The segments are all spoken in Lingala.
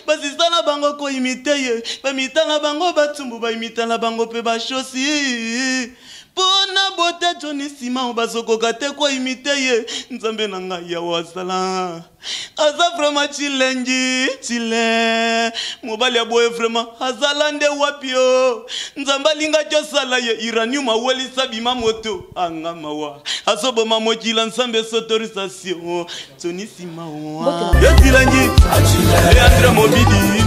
Basista na bango koimite ye, bamita na bango batumbu, baimita na bango mpe bashosi. Mpo na bote Johnny Simao bazokoka te koimite ye. Nzambe na ngai yawe azala aza vraiment chilengi chile mobali ya boye vraiment azala nde wapi o Nzambe alingaki osala ye uranium awelisa bima moto anga mawa azoboma mokila Nzambe sotorisation Johnny Simao Yetilangi Leandre Mobidi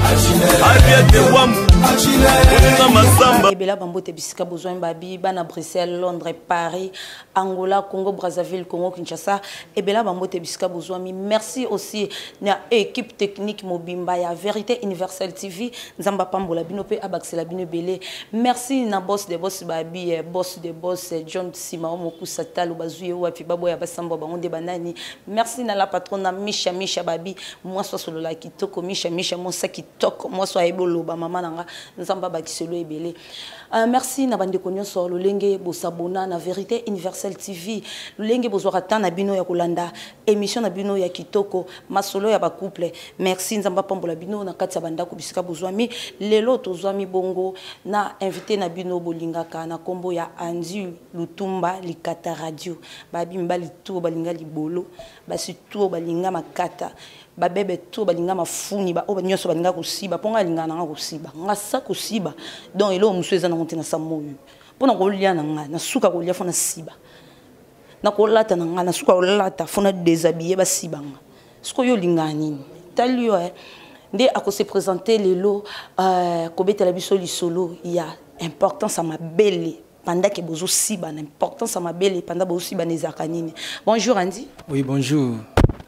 Ariete Wamu Moninga Masamba. Ebela bambote bisika bozwami babi bana Bruxelles, Londres, Paris, Angola, Congo Brazzaville, Congo Kinshasa. Ebela bambote bisika bozwami. Merci aussi na équipe technique mobimba ya Vérité Universelle TV. Nzamba pambola bino pe abaksela bino ebele. Merci na boss de boss babi, boss de boss John Simao Mokusa Talo bazuye wapi baboya basamba bango nde banani. Merci na la patronne Misha Misha babi, mwaswa solola kitoko Misha Misha mosa kitoko mwaswa eboloba mama nanga Nzamba bakiselo ebele. Merci na bandeko nyonso lolenge bosabona na Vérité Universelle TV, lolenge bozwaka temps na bino ya kolanda émission na bino ya kitoko masolo ya ba couple. Merci Nzamba pambola bino na kati ya bandako bisika bozwami. Lelo tozwami bongo na invité na bino bolingaka na kombo ya Andy Lutumba Likata Radio. Babi mbali to balinga libolo, basi to balinga makata, babebe to balinga mafuni, ba oyo nyonso balinga kosiba, mpo nga alingaka nanga kosiba, nga sa kosiba. Donc eloko mosusu eza nango te na sa moyo. Mpo na kolia na nga, na suka kolia fo na siba. Na kolata na nga, na suka kolata fo na déshabiller basiba nga. Sikoyo olingaka nini? Tali yo nde ako se présenter lelo kobetela biso lisolo ya importance ya mabele pendant que bozo siba, na importance ya mabele pendant bozo siba na ezalaka nini. Bonjour Andy. Oui, bonjour.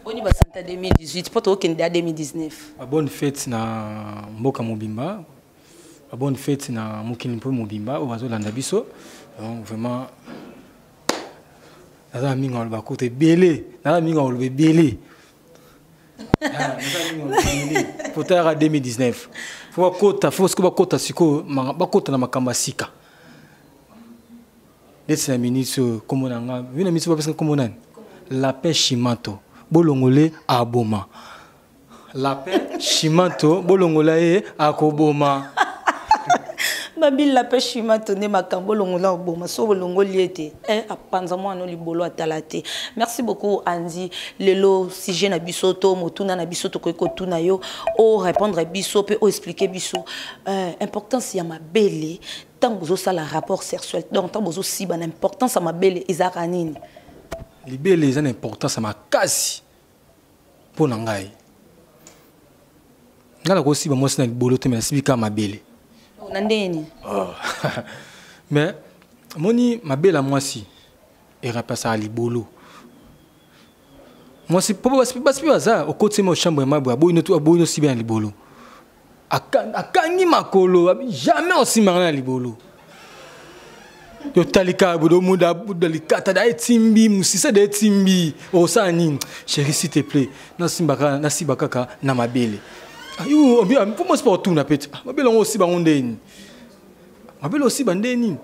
Boni ba santa 2018 poto okende ya 2019. Ba bonne fête na mboka mobimba. Ba bonne fête na mokili mpo mobimba oyo bazolanda biso. Donc vraiment naza mingi oloba kuta ebele, naza mingi oloba ebele. Pota yaka 2019. Faut bakota, faut siko bakota siko, bakota na makambo ya sika. Neti na minute oyo kombo na nga, vi na minute bapesa kombo nani? Lapin Shimanto, bolongole aboma. Lapin Shimanto, bolongola ye akoboma. Babi Lapin Shimanto nde makambo bolongola oboma, so bolongoli ete apanza mwana libolo atala te. Merci beaucoup Andy. Lelo sujet na biso to motuna na biso tokoki kotuna yo o répondre biso pe o expliquer biso importance ya mabele tant bozosala rapport sexuel, donc tant bozosiba na importance ya mabele ezalaka nini? Libele eza na importance ya makasi mpo na ngai. Nga nakosiba mwasi na libolo te, mais nasibi kaka mabele. Na ndenge nini? Oh. Mais moni mabele ya mwasi erapasaka libolo. Mwasi po basi mpe baza okoti mo chambre ya mabwe, aboyi no aboyi no siba na libolo. Akangi makolo, jamais osimbaka na libolo. Yo talika bodo muda buda likata da etimbi musisa da etimbi osala nini? Chérie, s'il te plaît, nasimbaka nasiba kaka na mabele. Ayo obi mpo mwasi pa otuna pete. Mabele ngo osiba ngo ndeni. Mabele osiba ndeni.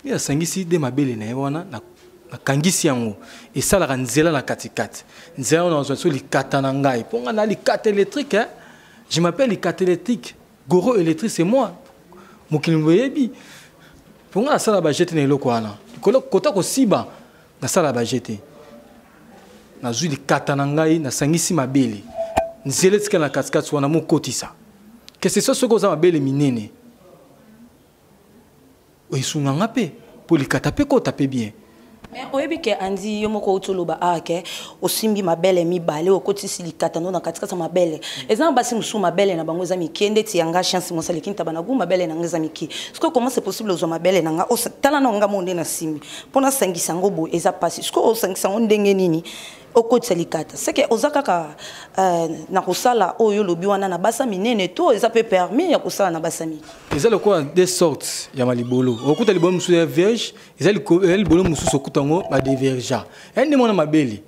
Ye asangisi de mabele na ye wana na nakangisi yango esalaka nzela na katikati. Nzela wana nazwa so likata na ngai. Mpo nga na likata électrique, hein? Je m'appelle likata électrique. Goro électrique c'est moi. Mokili boyebi. Mpo nga nasala ba jete na eloko wana. Likolo kota kosiba nasala ba jete. Nazwi likata na ngai nasangisi mabele. Nzela etikala na katikati wana mokotisa. Que ce soit soki oza mabele minene. Esunga nga pe po likata pe kota pe bien. Mais oyebi ke Andy yo moko outi oloba awa ke osimbi mabele mibale okotisi likata no na katikati ya mabele. Eza na basi mosusu mabele na bango eza mike ndeti ya nga chance mosali kinta bana gu mabele na nga eza mike. Sikoyo comment c'est possible ozwa mabele na nga tala na nga mo nde nasimbi mpo nasangisa yango boye eza pasi. Sikoyo osangisa yango ndenge nini okotisa likata? C'est que oza kaka na kosala oyo olobi wana na basa minene to eza pe permis ya kosala na basa mike? Eza lokola deux sortes ya malibolo. Okuta libolo mosusu ya vierge, eza libolo mosusu okuta yango ba déviergea. Ya nde mwana mabele.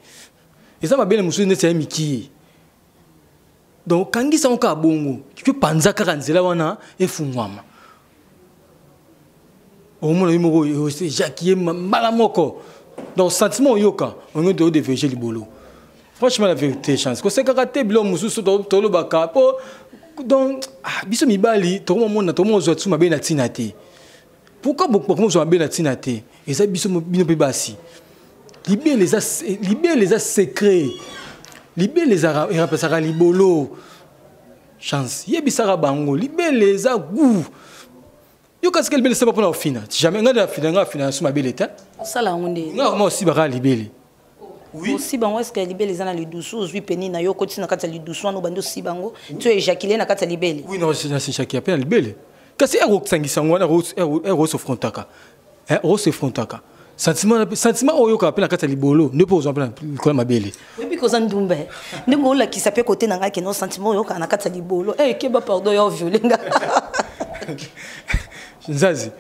Eza mabele mosusu neti ya mikie. Donc kangisa ngo kaka bongo, tu panza kaka nzela wana efungwama. Omona yo moko c'est Jacques ye mbala moko. Donc sentiment oyoka, ongo de dévierger libolo. Franchement, la vérité, chance kosekaka te. Biloko mosusu tolobaka mpo donc, ah, biso mibali tokomomona, tokomozwa tu mabe na ntina te. Pourquoi bokomozwa mabe na ntina te? Eza biso, bino mpe basi, libele eza secret. Libele erapesaka libolo. Chance, yebisaka bango, libele eza goût. Yo kasi libele seba mpona kofina. Jamais ngai nafina, ngai afina nasu mabele te. Osala yango nde? Ngai koma osibaka libele. Oui. Osiba yango, est-ce libele eza na lidusu? Ozwi peni na yo, okotisi na kati ya lidusu wana, obandi osiba yango to éjaculer na kati ya libele? Oui, non, éjaculer mpe na libele. Kasi ekosangisa yango wana, ekosefrontaka, okosefrontaka sentiment oyo oyokaka mpe na kati ya libolo nde mpo ozwa mpe na likolo ya mabele. Oyebi koza ndumba ndenge olakisa mpe kote na ngai keno sentiment oyokaka na kati ya libolo. Keba, pardon, yo viole nga. Nzazi,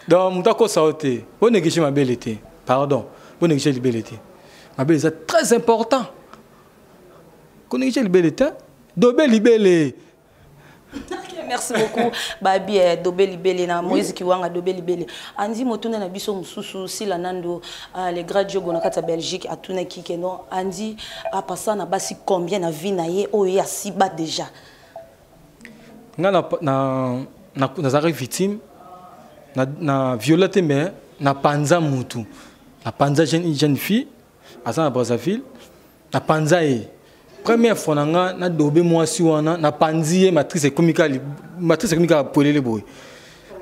donc moto akosa yo te. Bonéglige mabele te, pardon, bonéglige libele te. Mabele eza très important. Konéglige libele te, dobe libele. Merci beaucoup. Babi dobe libele na Moïse Kiwanga, dobe libele. Andi, motuna na biso mosusu, Sila Nando, le grand Diogo na kati ya Belgique atunaki ke non, Andi apasa na basi combien na vie na ye oyo ye asiba déjà? Nga nazalaki victime na viola te, mais napanza mutu, napanza jeune fille aza na Brazzaville. Napanza ye première fois na nga, nadobe mwasi wana, napanzi ye, matrice ekomi kaka polele boye.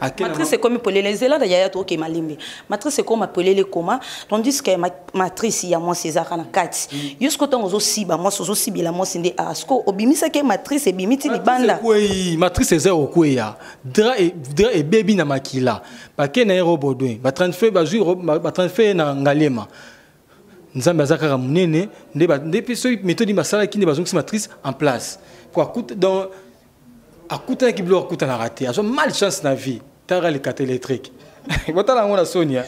Matrice ekomi polele. Nzela na yaya, tookema malembe. Matrice ekoma polele koma, tandis que matrice ya mwasi ezalaka na kati. Yo siko ntango ozosiba mwasi, ozosibela mwasi nde siko obimisaki matrice, ebimi ti libanda. Ekwei, matrice eza kokweya, drap ebebi na makila. Bake na ye Robodouin, batransfert, bazwi batransfert ye na Ngaliema. Nzambe aza kaka monene. Nde mpe soki méthode basalaki nde bazongisi matrice en place po donc akutanaki biloko akutanaka te, azwa malchance na vie. Tara likata électrique, botala yango na sonia.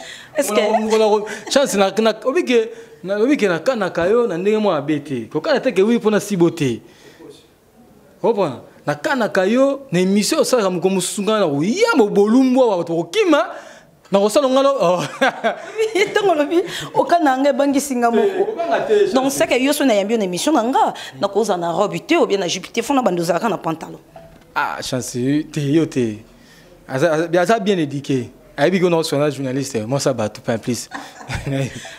Chance, obike nakanaka yo na ndenge mwa mabe te, kokana te ke wi mpona sibo te. Comprendre, nakanaka yo na émission osalaka moko mosusu, ngai na koyamba bolumbu awa, bato bakokima na kosala ngano. Ntango olobi okana nga, ebangisi nga moko. Donc seke yo so nayambi yo na émission na nga, nakozala na robe te ou bien na jupe te, fona bando ozalaka na pantalon. Ah, chance te, yo te, aza bien éduqué, ayebi ko na journaliste mwasa bato pas plus.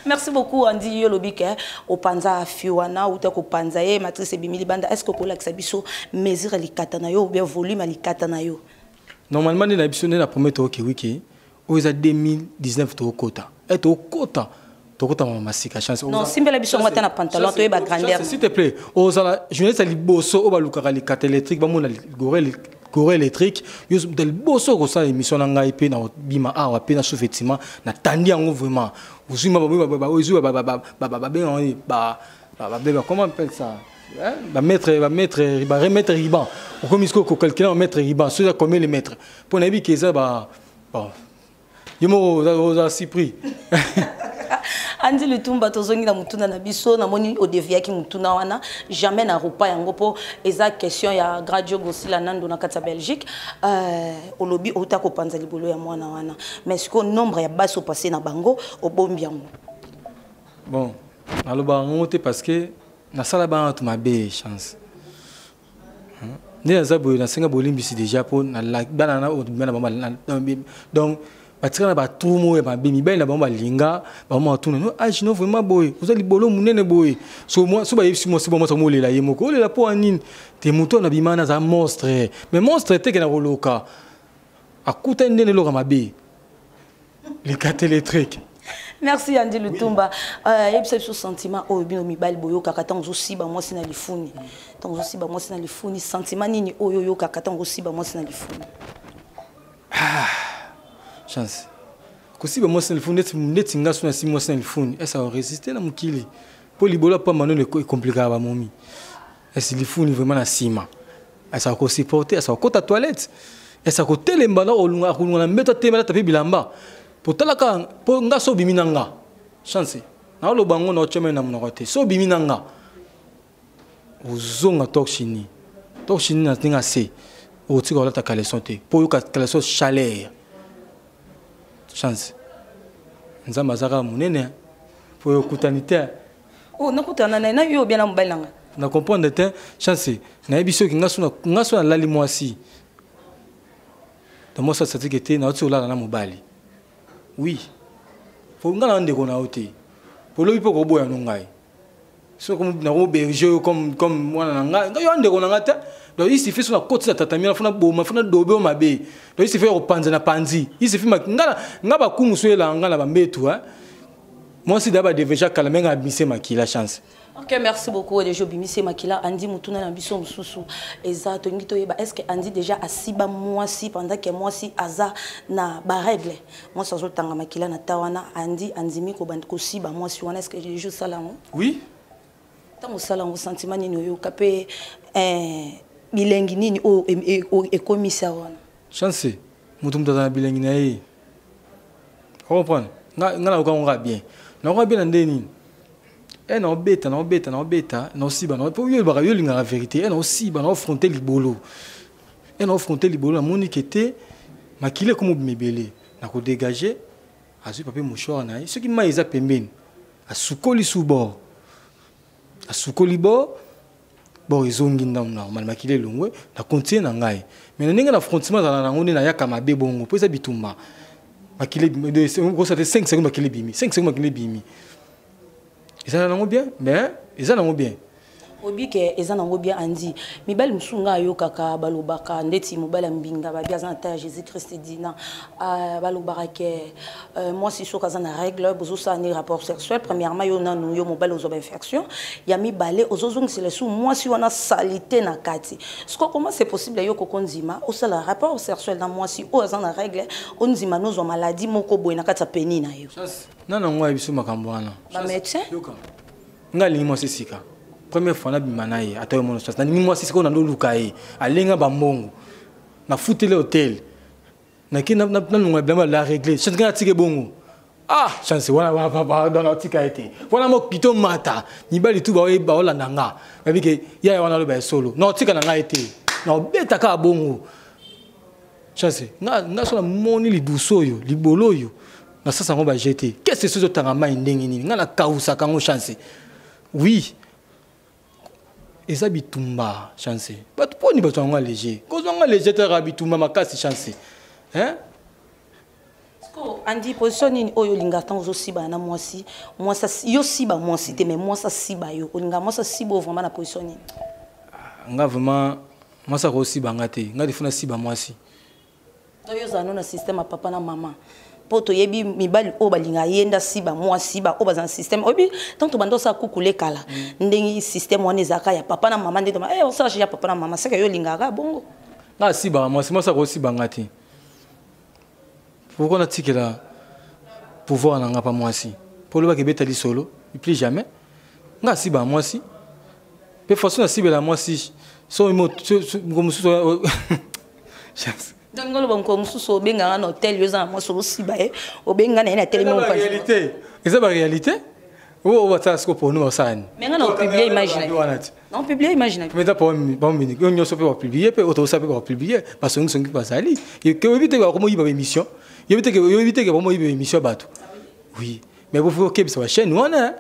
Merci beaucoup, Andi. Yo lobi ke opanza fi wana, uta kopanza ye, matrice ebimi libanda. Est ce que okolakisa biso mesure likata na yo ou bien volume ya likata na yo? Normalement nde na biso nde na premier tokoke wiki oyo eza 2019, tokokota e tokokota, tokotama masika, chance. Non, simbela biso yango ata na pantalon, toyeba grandeur. S'il te plaît, ozala journaliste ya liboso oyo balukaka likata électrique, bamona courant électrique. Yo moto ya liboso okosala émission na ngai mpe na bima awa mpe na sous-vêtement, natandi yango vraiment. Ozwi ozwi babenga, comment on appelle ça, bamètre, bamètre, baremettre ruban. Okomi sikoyo kocalculer bamètre ruban, soki eza combien le mètre, mpo nayebi ke eza ba, bon, yo moko oza surpris. Andi Lutumba, tozongi na mutuna na biso. Namoni odeviaki mutuna wana jamais na repas yango, mpo eza question ya Gradio Gosila Nando na kati ya Belgique. Olobi outa kopanza libolo ya mwana wana, mais sikoyo nombre ya basi opase na bango, obombi yango? Bon, naloba yango te parce que nasala bana bato mabe. Chance, nde naza boye, nasenga bolimbisi déjà mpo bana na bango. Donc batika na batrou moko ya mabe. Mibali na bango balinga bango, batuna no age no vraiment boye, oza libolo monene boye. So bayebisi mwasi bo mwasi amolela ye moko, olela mpo ya nini te? Moto na bima na aza monstre, mais monstre teke na koloka akutani ndenge eloka mabe, likata électrique. Merci, Andi Lutumba. Yebisa biso sentiment oyo bino mibali boyokaka ntango ozosiba mwasi na lifuni. Ntango ozosiba mwasi na lifuni, sentiment nini oyo oyokaka ntango ozosiba mwasi na lifuni? Ah, chance, kosiba mwasi na lifuni, neti nga so nasi mwasi na lifuni, ese aresiste na mokili mpo libolo apamba nono ekomplikaka bamomi. Ese lifuni vraiment na nsima, ese akosupporte, ese akokota toilette, ese akotelemba na akolunga na mbeto, atema alata mpe bilamba po talaka mpo nga so obimi na nga. Chance, naoloba yango na otyamai na monoko te. So obimi na nga, ozonga torchini, torchini na ndenge ase otika kolata caleçon te mpo oyoka caleçon chaleur. Chance, Nzambe aza kaka monene mpo oyo okutani te. Oh, nakutana na ye na yo obia na mobali na nga. Na comprendre te chance nayebi soki nga so nga so nalali mwasi donc mwasi asatike te nauti olala na mobali. Oui, po nga na ndeko na yo te, po lobi mpo koboya no ngai soki nakoberge yo comme mwana na ngai, ngai yo ndeko na ngai te. Donc il suffit so nakotisa tata mia funa boma funa dobe yo mabe. Donc il suffit ya kopanza na panzi, il suffit nga nga bakumu so elanga nga na bambetu hein. Mwasi da ba deveja kala menga abmise makila chance. Ok, merci beaucoup. Déjà, Bimise Makila, Andy Moutouna, na biso mususu. Eza, tolingi toyeba, est-ce que Andy déjà asiba mwasi pendant que mwasi aza na ba règle? Mwasi azo tanga makila na tawana, Andy andimi ko band ko siba mwasi wana, est-ce que déjà sala ngo? Oui. Tango sala ngo sentiment nini oyo kape bilengi nini o ekomisa wana? Chance, mutu mutu aza na bilengi na ye. Comprendre? Nga nga na ko bien. Na ko bien na ndeni. Eh na obeta na obeta na obeta na osiba na po yo baka yo linga la vérité. Eh na osiba na affronter libolo. Eh na affronter libolo na moni kete makile comme mebele na ko dégager azui papier mouchoir na ye. Soki mai eza pembeni asukoli sous bord. Asukoli bord bord ezongi ndambo normal makile longwe na continuer na ngai. Mais na ndenge na affrontement za na ngone na yaka mabe bongo po eza bitumba. Makile de ça fait 5 secondes makile bimi, 5 secondes makile bimi. Eza nango bien, mais eza nango bien. Obi ke eza nango bien Andy. Mibali musunga ayokaka balobaka ndeti mobali mbinga ba bien ta Jésus Christ dina. Balobaka ke moi si soka za na règle bozo sa ni rapport sexuel premièrement yo nanu yo mobali ozo ba infection ya mibale ozo zongisela sous moi si wana salité na kati. Siko comment c'est possible yo kokonzima osala rapport sexuel na moi si o za na règle onzima nozo maladie moko boye na kati ya pénis na yo. Non non ngwa biso makambo wana. Ba médecin? Yoka. Nga lingi moi sika. Première fois na bima na ye, ata yo mono chance. Na lingi moi sika na ndoluka ye. Alenga ba mbongo. Na futele hôtel. Na ki na na lunga bilamba la régler. Chance nga tike bongo. Ah, chance wana wa pa pa dans la tika été. Wana mo kito mata. Mibali tu ba oye ba olanda nga. Ba bi ke ya wana lo ba solo. Na tika na nga été. Na beta ka bongo. Chance nga nga so na moni liduso yo, libolo yo. Na sasa ngo ba jeter. Qu'est-ce que c'est tanga mai ndenge nini? Nga na kausa kango chance. Oui. Eza bitumba chance. Bato poni bato ngo léger. Kozo ngo léger ta bitumba makasi chance. Hein? Ko Andy position nini oyo linga tango zo siba na mwasi, mwasi yo siba mwasi te mais mwasi siba yo. Olinga mwasi siba vraiment na position nini? Nga vraiment mwasi ko siba nga te. Nga defuna siba mwasi. To yo za na système papa na mama. Po toyebi mibali oyo balinga yenda siba mwasi ba oyo baza na système. Oyebi tant to bando sa kukule kala. Ndenge système wana ezalaka ya papa na mama ndenge eh osala ya papa na mama seka yo lingaka bongo. Nga siba mwasi mwasi ko siba nga te. Pourquoi natikela pouvoir na nga pa mwasi? Po loba ke beta lisolo, plus jamais. Nga siba mwasi. Pe façon na sibela mwasi. So mo so chance. Donc ngolo banko mususu obenga na hôtel yo za mwasi osiba eh obenga na na télé mo pa réalité. Eza ba réalité? O ba ta scope no basani. Mais nga na publier image na. Non publier image na. Mais da po ba mini yo nyoso pe ba publier pe auto sa pe ba publier parce que songi basali. Ke obi te ba komo yiba émission. Yo te ke yo te ke ba mo yiba émission bato. Oui, mais vous faut que ça va chaîne wana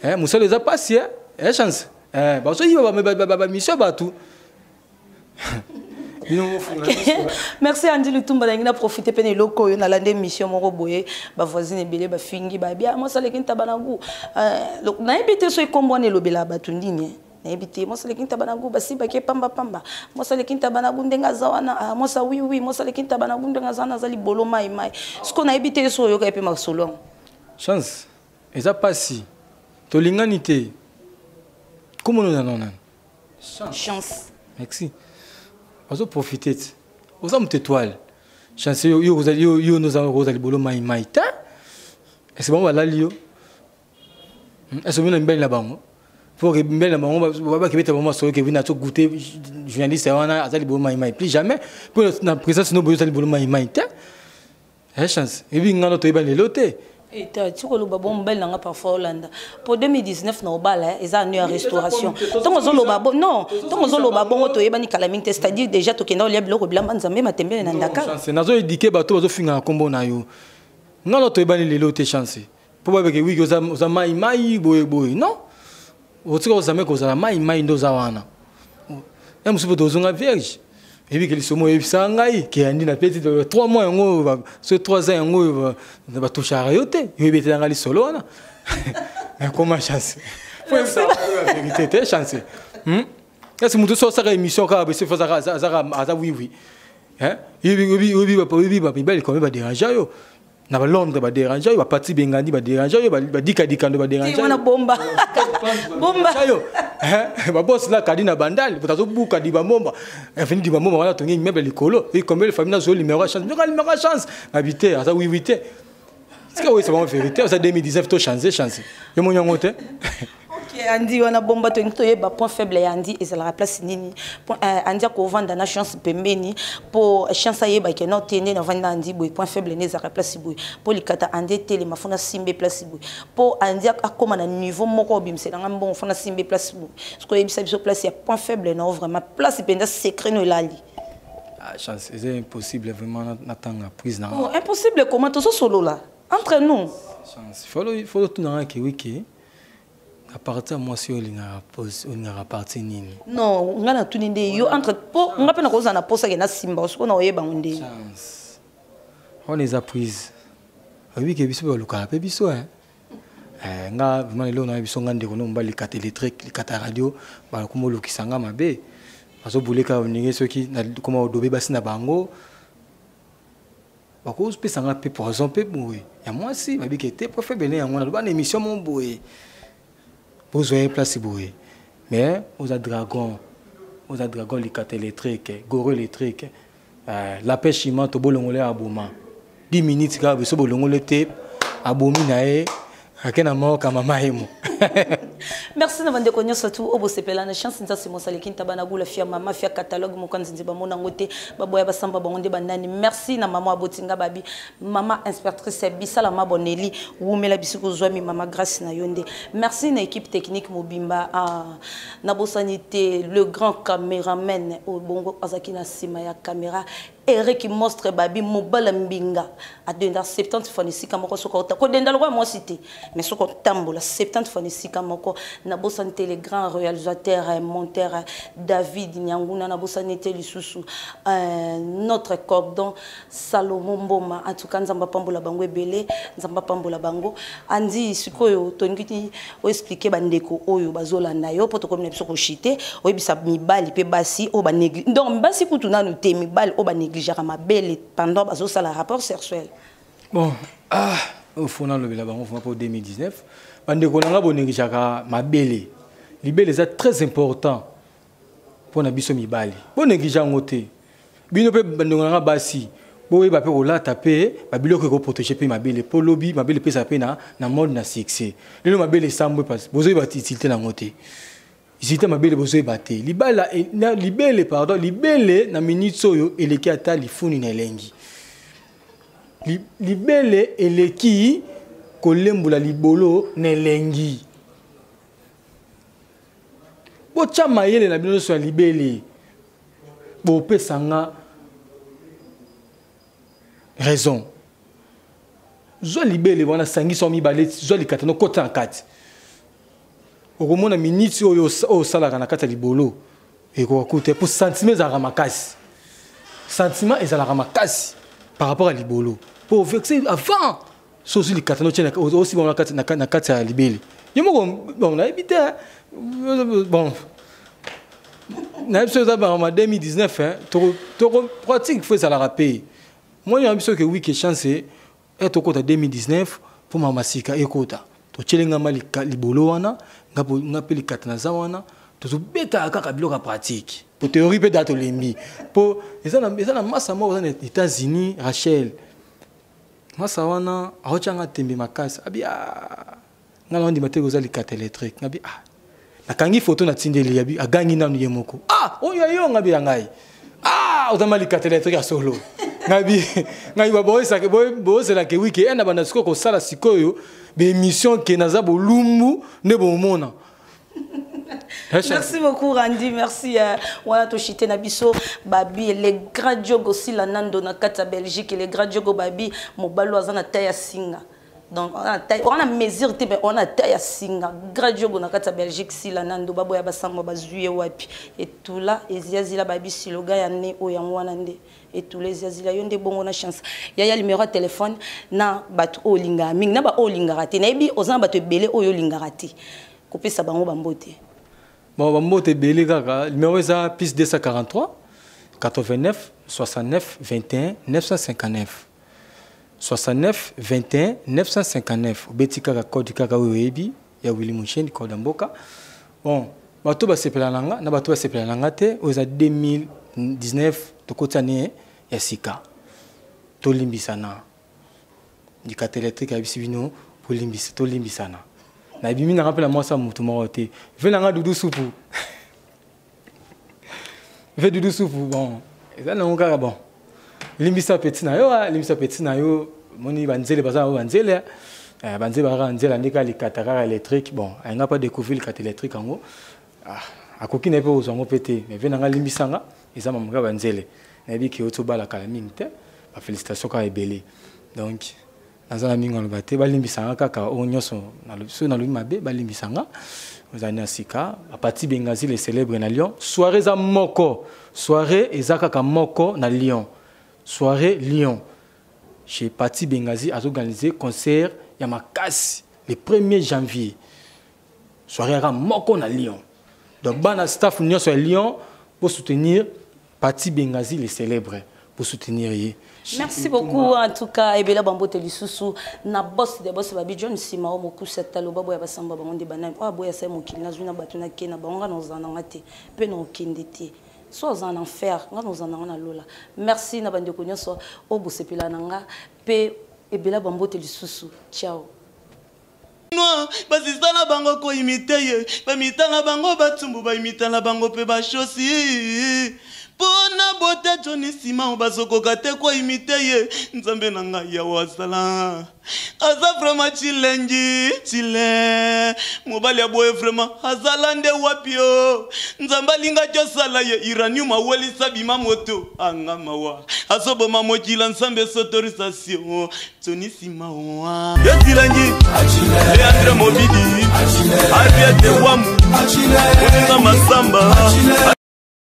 hein musalo eza passe hein eh chance. Eh ba so yiba ba ba émission bato. Merci Andy Lutumba na profiter pe loko yo na lande mission moko boye ba voisine ebele ba fingi ba bia moi sale kinta banagu na ebite so ekombo ne lobela batu ndini na ebite moi sale kinta banagu ba siba ke pamba pamba moi sale kinta banagu ndenga zawana moi sa oui oui moi sale kinta banagu ndenga zawana zali bolo mai mai ce qu'on a ebite so yo ka pe masolo chance eza pasi to lingani te comment nous non non chance merci. Ozo profiter. Oza mutu étoile. Chance yo yo yo yo nous avons rosa libolo mai mai ta. Est-ce bon wala lio? Est-ce que mbel na bango? Faut que mbel na bango ba ke beta bango so ke vina to goûter journaliste wana azali libolo mai mai plus jamais pour na présence no boyo libolo mai mai ta. Eh chance. Et puis ngano to eba lelo te. Et tu koloba bon mbel nanga parfois Hollande. Pour 2019 na obala eza nu restauration. Tongo zoloba bon non, tongo zoloba bongo to yebani kala mingi te, c'est-à-dire déjà to kenda olia biloko bilamba nzambe matembele na ndaka. Chance nazo éduquer bato bazo finga kombo na yo. Ngano to yebani lelo te chance. Po ba ke oui oza oza mai mai boye boye non. Otika ozame kozala mai mai nde oza wana. Ya mosusu mpe tozonga vierge. Eyebi ke lisomo oyebisaka ngai ke andi na peti 3 mois yango so 3 ans yango oyo batushaka yo te. Yo ebetela ngai lisolo wana. Nakoma chance. Faut yebisa vérité te chance. Kasi moto so asaka émission kaka bese fo azaka aza oui oui. Hein? Yebi ba mibali combien ba déranger yo? Na ba Londres ba déranger yo, ba Pati Bengandi ba déranger yo, ba Dika Dikando ba déranger. Wana bomba. Bomba. Yo. Hein? Ba boss la kadi na bandal, botazo buka di ba bomba. Avenue di ba bomba wana tongi immeuble likolo. Et combien de famille na zo numéro chance. Numéro numéro chance. Habité, aza oui oui te. C'est que oui, c'est vraiment vérité. Ça 2019 to changer changer. Yo mon yango te. Ok, Andy wana bomba to nto yeba point faible ya Andy ezala la place nini. Point Andy ko vanda na chance pembeni po chance ayeba ke no tende na vanda Andy boy point faible ne ezala place boy. Po likata Andy tele mafuna simbe place boy. Po Andy akoma na niveau moko obimse na mbongo funa simbe place boy. Ce ko yebisa biso place ya point faible na vraiment place penda secret no elali. Ah, chance, c'est impossible vraiment natanga prise na. Oh, impossible comment to solo là entre nous. Chance, faut tout na ke wiki. À partir moi si olinga pose olinga partir nini. Non, nga na tuni nde yo entre po nga pe na koza na posa ke na simba siko na oyeba nde. Chance. On les a prises. Oui ke biso ba luka pe biso hein. Nga vraiment lelo na biso nga ndeko no mbali kata électrique kata radio ba komo lukisa nga mabe. Bazo buleka oninge soki na koma odobe basi na bango. Bako pesa nga pe poison pe boye. Ya mwasi ba bikete po fe bene ya mwana ba na émission mon boye. Bozoye place boye. Mais oza dragon, oza dragon likata électrique, goro électrique. La pêche ima to bolongole aboma. 10 minutes ka biso bolongole te abomi na ye akena moko mama yemo. Merci na bandeko nyonso tu obo sepela na chance nza simo saleki ntaba na gula fia mama fia catalogue mokanzi nzi bamona ngote baboya basamba bango nde banani. Merci na mama abotinga babi mama inspectrice bisala maboneli wumela bisiko zwami mama grâce na yonde. Merci na équipe technique mobimba na bosanité le grand caméraman obongo azaki na sima ya caméra Eric Mostre babi mobala mbinga a denda 70 fois nisika moko soka ota ko denda lokwa moi cité mais soko tambola 70 fois nisika moko na bosanité le grand réalisateur monteur David Nyanguna na bosanité lisusu notre cordon Salomon Mboma en tout cas nzamba pambola bango ebele nzamba pambola bango andi sikoyo tongiti o expliquer bandeko oyo bazola na yo poto komina biso ko chiter oyebisa mibali pe basi o ba négli donc basi kutu nanu te mibali o ba négliger mabele pendant bazo sala rapport sexuel. Bon, ah, au fond le bela bango pour 2019 bandeko nanga bo négligeaka mabele. Libele c'est très important pour na biso mibali. Bo négliger ngote. Bino pe bandeko nanga basi boye ba pe kolata pe ba biloko ko protéger pe mabele po lobby mabele pe sa pe na na mode na succès. Lelo mabele sambwe parce bozo ba utilité na ngote. Utilité mabele bozo ba te. Libala na libele pardon, libele na minute oyo eleki ata lifuni na elengi. Libele eleki kolembula libolo na elengi. Botia mayele na bino so ya libele. Bo pesanga raison. Zo libele wana sangi so mibale zo likata no kota kati. Okomona minute oyo osalaka na kati ya libolo ekoka te po sentiment ezalaka makasi. Sentiment ezalaka makasi par rapport à libolo. Po vexer avant sosi likata no tena aussi bon na kati na kati ya libele. Yo moko bon na ebite bon na biso za ba 2019 hein to pratique faut ezalaka pe. Moi na biso ke week chance et to kota 2019 pour mama sika ekota. To tchelenga mali libolo wana ngapo ngape likata na za wana to beta kaka biloko pratique. Po théorie pe dato lembi. Po eza na massa moko na États-Unis Rachel. Massa wana aochanga tembe makasi abi ah ngala ndi mateko za likata électrique ngabi ah nakangi photo na tindeli yabi agangi nanu ye moko. Ah oyo yo ngabi ya ngai. Ah ozama likata électrique ya solo. Ngabi ngai ba boyesa ke boy bozela ke wiki ena banda siko ko sala sikoyo be émission ke naza bolumbu ne bomona. Merci beaucoup Randy, merci wana to chité na biso babi les grands jogo aussi la nando na kata Belgique les grands jogo babi mobalo azana taya singa. Donc on a mesure te, mais on a taille ya singa grand jogo na kati ya Belgique. Sila nando baboya basango bazwi ye wapi? Etula eziazila babi siloga ya ne oyo yango wana nde etula eziazila yo nde bongo na chance. Yaya, numéro ya telefone na bato oyo olingaka mingi, na baoyo olingaka te. Nayebi oza na bato ebele oyo olingaka te, kopesa bango bambote. Bon, bambote ebele kaka. Numéro eza plus 243 89 69 21 959, 69 21 959. Obeti kaka code kaka oyo oyebi ya Willi Musheni, code ya mboka. Bon, bato basepela na nga na bato basepela na nga te, oyo eza 2019, tokoti ne ya sika, tolimbisana. Likata électrique ayebisi bino bolimbisa, tolimbisana. Nabimi nanga mpe na mwasi ya motu moko te. Ve nanga Dudu Supu, ve Dudu Supu. Bon, eza nango kaka. Bon, limbisa petit na yo, limbisa petit na yo. Moni banzele baza nango, banzele, banzele bazaka nzela nde kaka likata kaka électrique. Bon, ayenga mpa découvrir likata électrique yango, akoki na ye mpe kozwa yango mpe te. Mais ve nanga, limbisanga, eza mamaka banzele. Nayebi ke oti obala kala mingi te, bafélicitation kaka ebele. Donc naza na mingi aloba te, balimbisanga kaka oyo nyonso soki nalobi mabe, balimbisanga. Ozali na sika Apati Bengazi le célèbre na Lyon. Soirée eza moko, soirée eza kaka moko na Lyon, soirée Lyon chez Pati Bengazi. Azoorganiser concert ya makasi le 1er janvier, soirée kaka moko na Lyon. Donc bana staff nyonso ya Lyon pour soutenir Pati Bengazi le célèbre, pour soutenir ye. Merci beaucoup en tout cas. Ebela bambote lisusu na boss de boss babi John Simao mokusa talo baboya basamba bango nde banani oyo aboya sai mokili. Nazwi na bato nake na bango, nga na ozala nanga te mpe na okende te, so ozala na enfer, nga na ozala nanga na lola. Merci na bandeko nyonso oyo bosepela na nga mpe. Ebela bambote lisusu, ciao. Basista na bango koimiter ye, bamita na bango batumbu, baimita na bango mpe bashosi mpo na bote. Joni Simao bazokoka te koimiter ye. Nzambe na ngai, yawe asala, aza vraiment chilengi chile. Mobali ya boye vraiment azala nde wapi? O Nzambe alingaki osala ye uranium, awelisa bima moto anga mawa, azoboma mokila. Nzambe, sotorisation Tony Simao etilangi Leandre Mobidi Ariete Wamu Moninga Masamba.